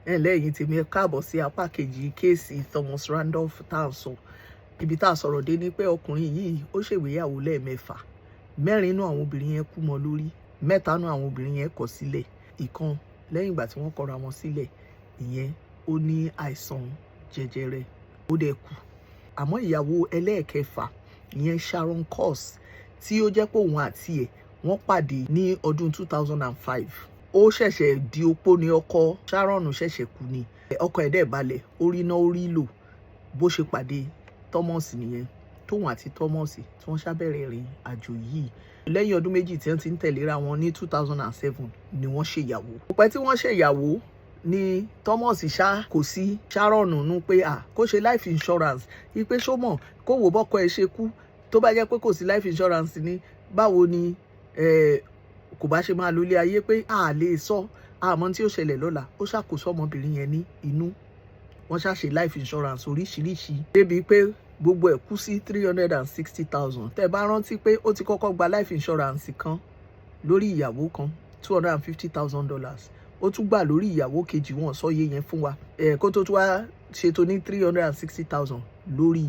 Ẹ ǹlẹ́ ẹ̀yin tèmi, ẹ káàbọ̀ sí apá kejì case Thomas Randolph tá à ń sọ. Ibi tá a sọ̀rọ̀ dé ni pé ọkùnrin yìí, ó ṣègbéyàwó lẹ́ẹ̀mẹ́fà. Mẹ́rin inú àwọn obìnrin yẹn kú mọ́ lórí, mẹ́ta nú àwọn obìnrin yẹn kọ̀ sílẹ̀. Ìkan, lẹ́yìn ìgbà tí wọ́n kọra wọn sílẹ̀, ìyẹn ó ní àìsàn jẹjẹrẹ, ó dẹ̀ kú. Àmọ́ ìyàwó ẹlẹ́ẹ̀kẹfà, ìyẹn Sharon Cox, tí ó jẹ́ pé òun àti ẹ̀ wọ́n pàdé ní ọdún 2005, ó ṣẹ̀ṣẹ̀ di opó ní ọkọ Sharon ṣẹ̀ṣẹ̀ kú ni. Ọkọ ẹ̀ dẹ̀ balẹ̀, ó rí iná, ó rí lò. Bó ṣe pàdé Thomas nìyẹn, tóun àti Thomas tí wọ́n ṣàbẹ̀rẹ̀ ìrìn àjò yìí. Lẹ́yìn ọdún 2 tí wọ́n ti ń tẹ̀léra wọn, ní 2007 ni wọ́n ṣèyàwó. Kò pẹ́ tí wọ́n ṣèyàwó ni Thomas ṣá kò sí Sharon nù pé à kó ṣe life insurance, ipe ṣó mọ̀ kó wò bọ́kọ ẹ̀ ṣe kú. Tó bá jẹ́ pé kò sí life insurance ni, báwo ni kò bá ṣe máa lo ilé ayé, pé a lè sọ àmọ́ tí ó ṣẹlẹ̀ lọ́la. Ó ṣàkóso ọmọbìnrin yẹn ní inú. Wọ́n ṣàṣe life insurance oríṣiríṣi débi pé gbogbo ẹ̀ kú sí 360,000. Tẹ́ ẹ bá rántí pé ó ti kọ́kọ́ gba life insurance kan lórí ìyàwó kan, $250,000. Ó tún gbà lórí ìyàwó kejì, wọn sọ iye yẹn fún wa ẹ̀ kó tó tún wá ṣètò ní 360,000 lórí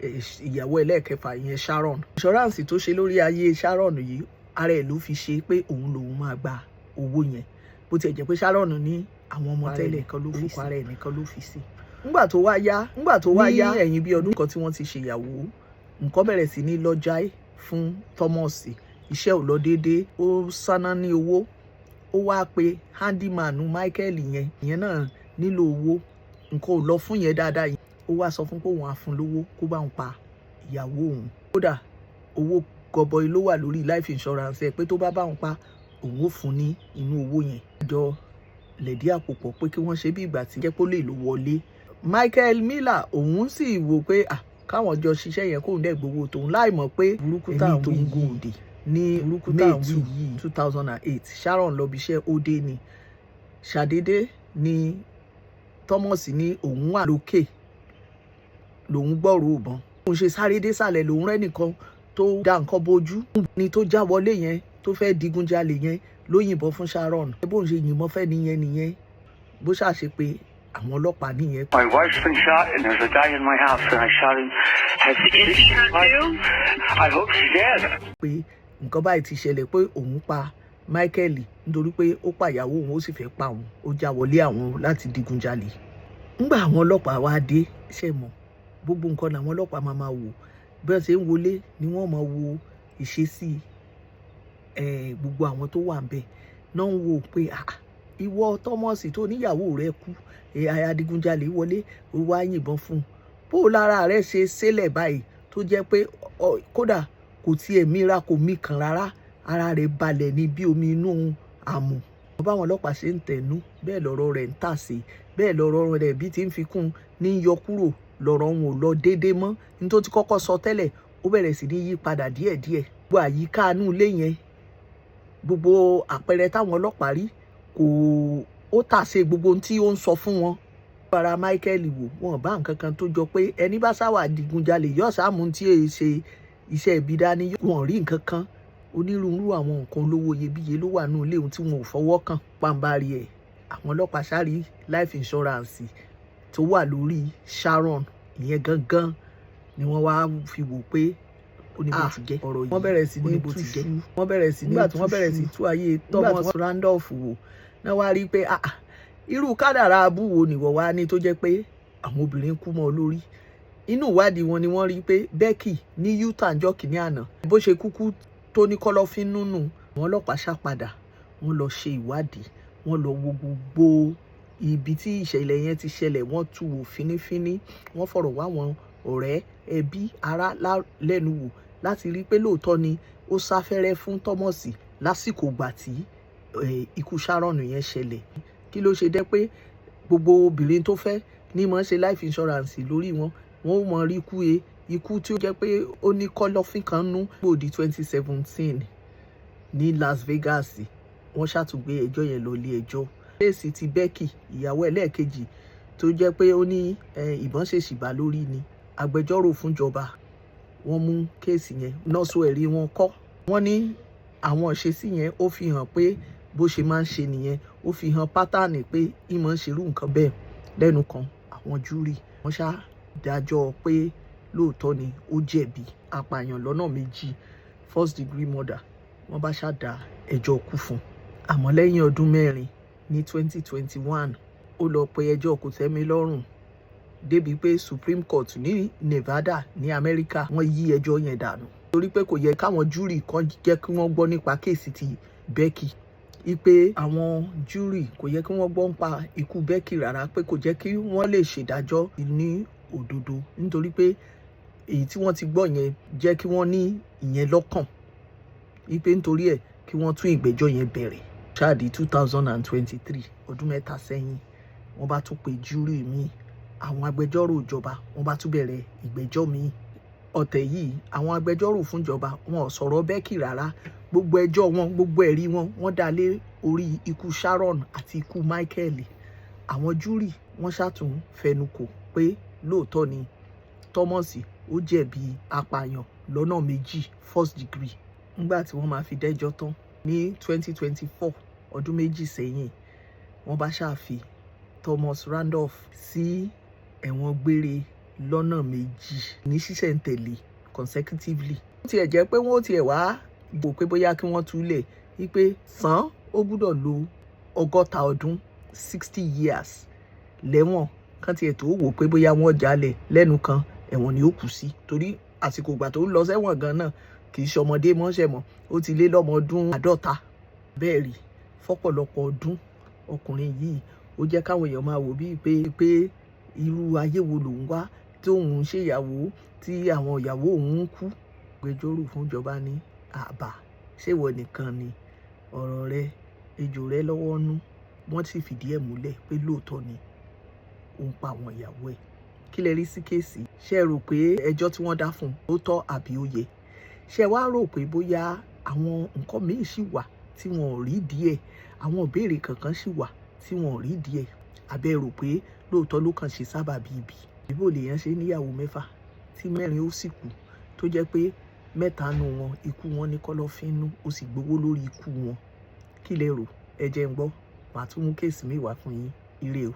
ìyàwó ẹlẹ́ẹ̀kẹfà, ìyẹn Sharon. Insurance tó ṣe lórí ayé Sharon yìí, ara ẹ̀ ló fi ṣe pé òun lòun máa gba owó yẹn, bó tiẹ̀ jẹ́ pé Sharon ní àwọn ọmọ tẹ́lẹ̀, orúkọ ara ẹ̀ nìkan ló fi sí. Ńgbà tó wá yá, ní ẹ̀yìn bíi ọdún kan tí wọ́n ti ṣèyàwó, nǹkan bẹ̀rẹ̀ sí ní lọ jáì fún Thomas. Iṣẹ́ ò lọ déédéé, ó sáná ní owó. Ó wá pe handyman Michael yẹn, ìyẹn náà nílò owó. Nǹkan ò lọ fún yẹn dáadáa. Ó wá sọ fún pé òun á fún lówó kó bá òun pa ìyàwó òun. Kódà, owó gọbọi ló wà lórí life insurance ẹ, pé tó bá bá òun pa, òun ó fún ní inú owó yẹn. Jọ lẹ̀dí àpò pọ̀ pé kí wọ́n ṣe bí ìgbà tí jẹ́ pé ó lè ló wọlé. Michael Miller, òun sì wò pé káwọn jọ ṣiṣẹ́ yẹn, kóun dẹ̀ gbowó tòun, láì mọ̀ pé burúkú ẹ̀mí tá à ń tòun wí gùn òdì. Ní burúkú tá May à ń wí 2 yìí 2008, Sharon lọ bí iṣẹ́, ó dé ni ṣàdédé ni Thomas ní òun wà lókè, lòun gbọ́rọ̀ ìbọn. Òun ṣe sáré désàlẹ̀, lòun rẹ́ nìkan tó da nǹkan bojú ni, tó já wọlé yẹn, tó fẹ́ digunjalè yẹn, ló yìnbọn fún Sharon. Bóun ṣe yìnbọn fẹ́ nìyẹn nìyẹn, bó ṣàṣe pé àwọn ọlọ́pàá nìyẹn. My wife's been shot, and there's a guy in my house, and I shot him. Has Is she hurt too? I hope she's dead. Pé nǹkan báyìí ti ṣẹlẹ̀, pé òun pa Michael nítorí pé ó pa ìyàwó òun, ó sì fẹ́ pa òun, ó já wọlé àwọn láti digunjalè. Ńgbà àwọn ọlọ́pàá wá dé, ṣe mọ̀, gbogbo nǹkan làwọn ọlọ́pàá máa máa wò. Bí wọ́n ṣe ń wọlé ni wọ́n máa wo ìṣesí gbogbo àwọn tó wà ńbẹ̀ náà, ń wò pé, ah, ìwọ Thomas tó níyàwó rẹ kú, adigunjalè wọlé, ó wá yìnbọn fún un, bó o lára rẹ ṣe ṣẹlẹ̀ báyìí, tó jẹ́ pé kódà kò tiẹ̀ míra, kò mí kàn rárá, ara rẹ̀ balẹ̀ ní bí omi inú àmù. Báwọn ọlọ́pàá ṣe ń tẹ̀nú, bẹ́ẹ̀ lọ́rọ̀ rẹ̀ ń tà sí, bẹ́ẹ̀ lọ́rọ̀ rẹ̀ bí ti ń fi kún ní yọ kúrò. Lọ́rọ̀ òun ò lọ déédéé mọ́. Ní tó ti kọ́kọ́ sọ tẹ́lẹ̀, ó bẹ̀rẹ̀ sí ní yí padà díẹ̀díẹ̀. Gbogbo àyíká inú ilé yẹn, gbogbo àpẹẹrẹ táwọn ọlọ́pàá rí, kò ó tà sí gbogbo ohun tí ó ń sọ fún wọn. Ara Michael wò, wọn bá nǹkan kan tó jọ pé ẹni bá sáwà digunjalè yóò sáàmù tí èyí ṣe iṣẹ́ ibi dání. Wọn rí nǹkan kan. Onírúurú àwọn nǹkan olówó iyebíye ló wà nínú ilé ohun tí wọn ò fọwọ́ kàn. Pàǹbarì ẹ̀, àwọn ọlọ́pàá sáré life insurance tó wà lórí Sharon ìyẹn gangan ni wọ́n wá fi wò pé Ó ní bó ti jẹ́. Ọ̀rọ̀ yìí, wọ́n bẹ̀rẹ̀ sí Ó ní ní bó ti jẹ́. túṣu. Wọ́n bẹ̀rẹ̀ sí ní Nígbà tí wọ́n bẹ̀rẹ̀ sí tú ayé Thomas Randolph wò náà, wá rí i pé, ah, ah, irú kádàrá abú wo nìwọ wá ní tó jẹ́ pé àwọn obìnrin kú mọ́ ọ lórí? Inú ìwádìí wọn ni wọ́n rí i pé Becky ní Utah ńjọ́ kìíní àná, bó ṣe kúkú tó ní kọ́lọ́fín nínú. Àwọn ọlọ́pàá ṣàpadà, wọ́n lọ ṣe ìwádìí, wọ́n lọ wo gbogbo ibi tí ìṣẹ̀lẹ̀ yẹn ti ṣẹlẹ̀. Wọ́n tú wò fínífíní, wọ́n fọ̀rọ̀ wá àwọn ọ̀rẹ́, ẹbí, ará lẹ́nu wò láti rí i pé lóòótọ́ ni ó sáfẹ́rẹ́ fún Thomas lásìkò ìgbà tí ikú Sharon yẹn ṣẹlẹ̀. Kí ló ṣe dẹ́ pé gbogbo obìnrin tó fẹ́ ní mọ̀ ṣe life insurance lórí wọn, wọn ó mọ rí ikú e ikú tí ó jẹ́ pé ó ní kọ́lọ́fín kan nú? Gbòdì 2017 ní Las Vegas, wọ́n ṣàtúngbé ẹjọ́ yẹn lọ ilé ẹjọ́. Case ti Becky, ìyàwó ẹlẹ́ẹ̀kejì, tó jẹ́ pé ó ní ìbọn ṣèṣì bá lórí ni, agbẹjọ́rò fúnjọba wọ́n mú case yẹn nọ́ọ̀sù ẹ̀rí wọn kọ́. Wọ́n ní àwọn ìṣesí yẹn, ó fi hàn pé bó ṣe máa ń ṣe nìyẹn. Ó fi hàn pattern pé ìmọ̀ ń ṣerú nǹkan bẹ́ẹ̀. Lẹ́nu kan, àwọn jury wọ́n ṣá dájọ́ pé lóòótọ́ ni ó jẹ̀bi apààyàn lọ́nà méjì, first degree murder. Wọ́n bá ṣá dá ẹjọ́ kú fún un. Àmọ́ lẹ́yìn ọdún 4, ní 2021, ó lọ pe ẹjọ́ kòtẹ́milọ́rùn débi pé Supreme Court ní Nevada ní Amẹ́ríkà, wọ́n yí ẹjọ́ yẹn dànù, torí pé kò yẹ káwọn jury kan jẹ́ kí wọ́n gbọ́ nípa case ti Becky, ipe àwọn jury kò yẹ kí wọ́n gbọ́ nípa ikú Becky rárá, pé kò jẹ́ kí wọ́n lè ṣèdájọ́ ní òdodo, nítorí pé èyí tí wọ́n ti gbọ́ yẹn jẹ́ kí wọ́n ní ìyẹn lọ́kàn, ipe nítorí ẹ̀ kí wọ́n tún ìgbẹ́jọ́ yẹn bẹ̀rẹ̀. Ṣáàdì 2023, ọdún 3 sẹ́yìn, wọ́n bá tún pe jury míì, àwọn agbẹjọ́rò ìjọba, wọ́n bá tún bẹ̀rẹ̀ ìgbẹ́jọ́ míì. Ọ̀tẹ̀ yìí, àwọn agbẹjọ́rò fúnjọba, wọn ò sọ̀rọ̀ Becky rárá. Gbogbo ẹjọ́ wọn, gbogbo ẹ̀rí wọn, wọ́n dá lé orí ikú Sharon àti ikú Michael. Àwọn jury, wọ́n ṣàtún fẹnu kò pé lóòótọ́ ni Thomas ó jẹ̀bi apààyàn lọ́nà méjì, first degree. Nígbà tí wọ́n máa fi dẹ́jọ́ tán ní 2024, ọdún 2 sẹ́yìn, wọ́n bá ṣàfi Thomas Randolph sí ẹ̀wọ̀n gbére lọ́nà méjì ní ṣísẹ̀ntẹ̀lé, consecutively. Ó tiẹ̀ jẹ́ pé wọ́n tiẹ̀ wá wò pé bóyá kí wọ́n túlẹ̀ wípé sàn ó gbúdọ̀ lo 60 ọdún, 60 years lẹ́wọ̀n, kán tiẹ̀ tó wò pé bóyá wọ́n jalè. Lẹ́nu kan, ẹ̀wọ̀n ni ó kù sí, torí àsìkò ìgbà tó ń lọ sẹ́wọ̀n gan náà, kì í ṣọmọdé mọ́ṣẹ̀ mọ́, ó ti lé lọ́mọ ọdún 50. Bẹ́ẹ̀ rí, fọ́pọ̀lọpọ̀ ọdún, ọkùnrin yìí, ó jẹ́ káwọn èèyàn máa wò bíi pé irú ayé wo lòun wá tí òun ń ṣèyàwó, tí àwọn ìyàwó òun ń kú. Agbẹjọ́rò fún ìjọba ní àbá, ṣé ìwọ nìkan ni ọ̀rọ̀ rẹ ejò rẹ lọ́wọ́ nú? Wọ́n sì fìdí ẹ̀ múlẹ̀ pé lóòótọ́ ni ó ń pa àwọn ìyàwó ẹ̀. Kí lẹ rí sí case? Ṣé ẹ rò pé ẹjọ́ tí wọ́n dá fún un ó tọ́ àbí ó yẹ? Ṣé ẹ wá rò pé bóyá àwọn nǹkan míì sì wà tí wọn ò rí díẹ̀, àwọn ìbéèrè kankan sì wà tí wọn ò rí díẹ̀, àbẹ́ rò pé lóòótọ́ ló kàn ṣe sábàbí ibi? Ìbò lèèyàn ṣe níyàwó mẹ́fà tí mẹ́rin ó sì kú, tó jẹ́ pé mẹ́ta nù wọn, ikú wọn ní kọ́lọ́fín nú, ó sì gbowó lórí ikú wọn? Kí lẹ rò? Ẹ jẹ́ ń gbọ́. Màá tún mú case mi wá fún yín. Ire o.